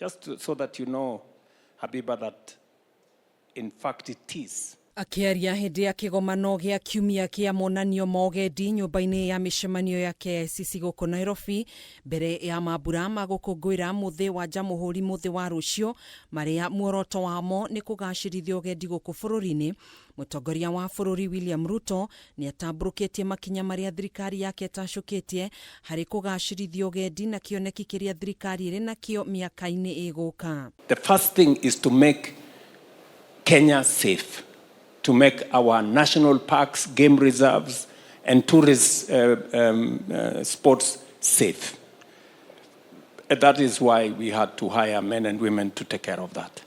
Just so that you know, Habiba, that in fact it is. Akĩaria hĩndĩ ya kĩgomano gĩa kiumia kĩa monanio ma ũgendi nyũmba-inĩ ya mĩcemanio ya KICC gũkũ Nairobi, mbere ya mambura ma gũkũngũĩra mũthĩ wa Jamũhũri mũthĩ wa rũciũ, marĩa muoroto wamo nĩ kũgacĩrithia ũgendi gũkũ bũrũri-inĩ, mũtongoria wa bũrũri William Ruto nĩ atambũrũkĩtie makinya marĩa thirikari yake ĩtacũkĩtie harĩ kũgacĩrithia ũgendi na kĩoneki kĩrĩa thirikari ĩrĩ nakĩo mĩaka-inĩ ĩgũka. The first thing is to make Kenya safe, to make our national parks, game reserves, and tourist spots safe. And that is why we had to hire men and women to take care of that.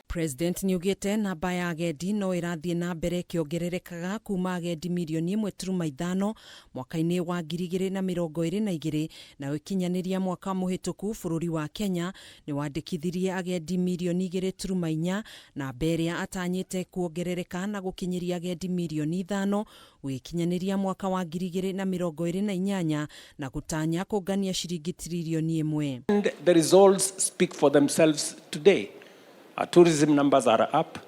President nĩaugĩte namba ya agendi no ĩrathiĩ na mbere ĩkĩongererekaga kuma agendi mirioni 1.5 mwaka-inĩ wa 2022, na ũkinyanĩria mwaka mũhĩtũku bũrũri wa Kenya nĩ wandĩkithirie agendi mirioni 2.4, namba ĩrĩa atanyĩte kuongerereka na gũkinyĩria agendi mirioni 5 gũgĩkinyanĩria mwaka wa 2028, na gũtanya kũngania ciringi tiririoni 1. And the results speak for themselves today. Our tourism numbers are up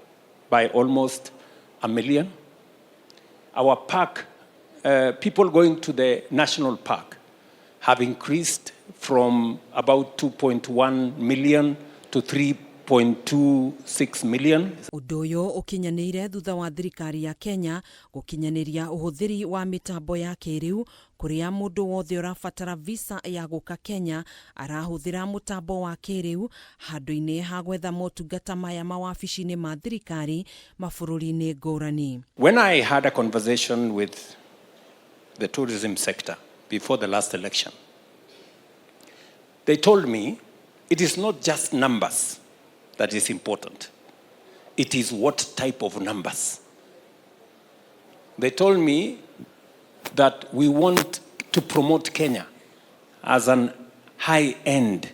by almost a million. Our park, people going to the national park have increased from about 2.1 million to 3.26 million. Ũndũ ũyũ ũkinyanĩire thutha wa thirikari ya Kenya gũkinyanĩria ũhũthĩri wa mĩtambo ya kĩrĩu, kũrĩa mũndũ wothe ũrabatara visa ya gũka Kenya arahũthĩra mũtambo wa kĩrĩu handũ-inĩ ha gwetha motungata maya mawabici-inĩ ma thirikari mabũrũri-inĩ ngũrani. When I had a conversation with the tourism sector before the last election, they told me it is not just numbers that is important. It is what type of numbers. They told me that we want to promote Kenya as an high-end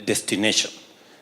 destination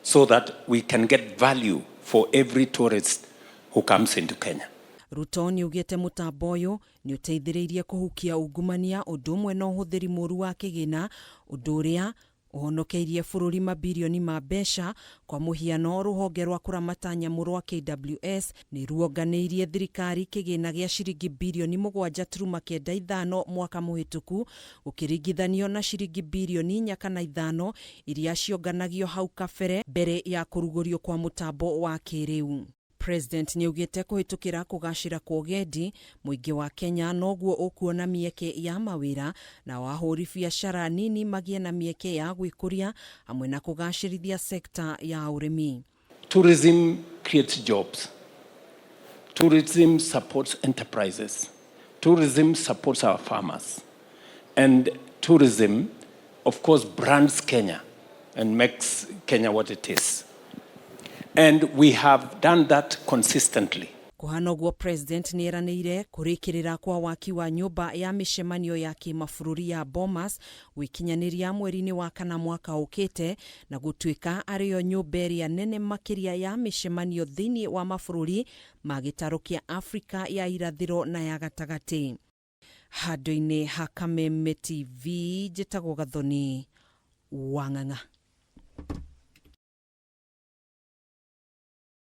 so that we can get value for every tourist who comes into Kenya. Ruto nĩaugĩte mũtambo ũyũ nĩ ũteithĩrĩirie kũhukia ungumania ũndũ ũmwe na ũhũthĩri mũru wa kĩgĩna, ũndũ ũrĩa ũhonokeirie bũrũri mabirioni ma mbeca. Kwa mũhiano, rũhonge rwa kũramata nyamũ rwa KWS nĩ ruonganĩirie thirikari kĩgĩna gĩa ciringi birioni 7.95 mwaka mũhĩtũku, gũkĩringithanio na ciringi birioni 4 kana 5 iria cionganagio hau kabere mbere ya kũrugũrio kwa mũtambo wa kĩrĩu. President nĩaugĩte kũhĩtũkĩra kũgacĩra kwa ũgendi, mũingĩ wa Kenya noguo ũkuona mĩeke ya mawĩra, na ahũri biacara nini magĩe na mĩeke ya gwĩkũria hamwe na kũgacĩrithia sekta ya ũrĩmi. Tourism creates jobs. Tourism supports enterprises. Tourism supports our farmers. And tourism, of course, brands Kenya and makes Kenya what it is. And we have done that consistently. Kũhana ũguo, President nĩ eranĩire kũrĩkĩrĩra kwa waki wa nyũmba ya mĩcemanio ya kĩmabũrũri ya Bomas gwĩkinyanĩria mweri-inĩ wa kana mwaka ũkĩte, na gũtuĩka arĩyo nyũmba ĩrĩa nene makĩria ya mĩcemanio thĩinĩ wa mabũrũri ma gĩtarũ kĩa Afrika ya irathĩro na ya gatagatĩ. Handũ-inĩ ha Kameme TV, njĩtagwo Gathoni Wang'ang'a.